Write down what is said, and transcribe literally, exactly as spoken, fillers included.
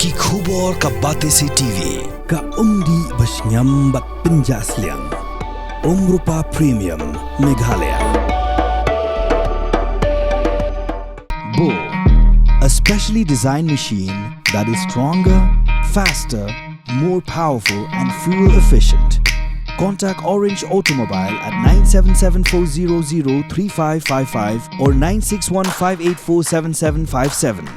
Ki khubor ka Batesi T V, ka umdih ba shngiam bad pynjah sliang. Umrupa Premium, Meghalaya. Bo, a specially designed machine that is stronger, faster, more powerful and fuel efficient. Contact Orange Automobile at nine seven seven four zero zero three five five five or nine six one five eight four seven seven five seven.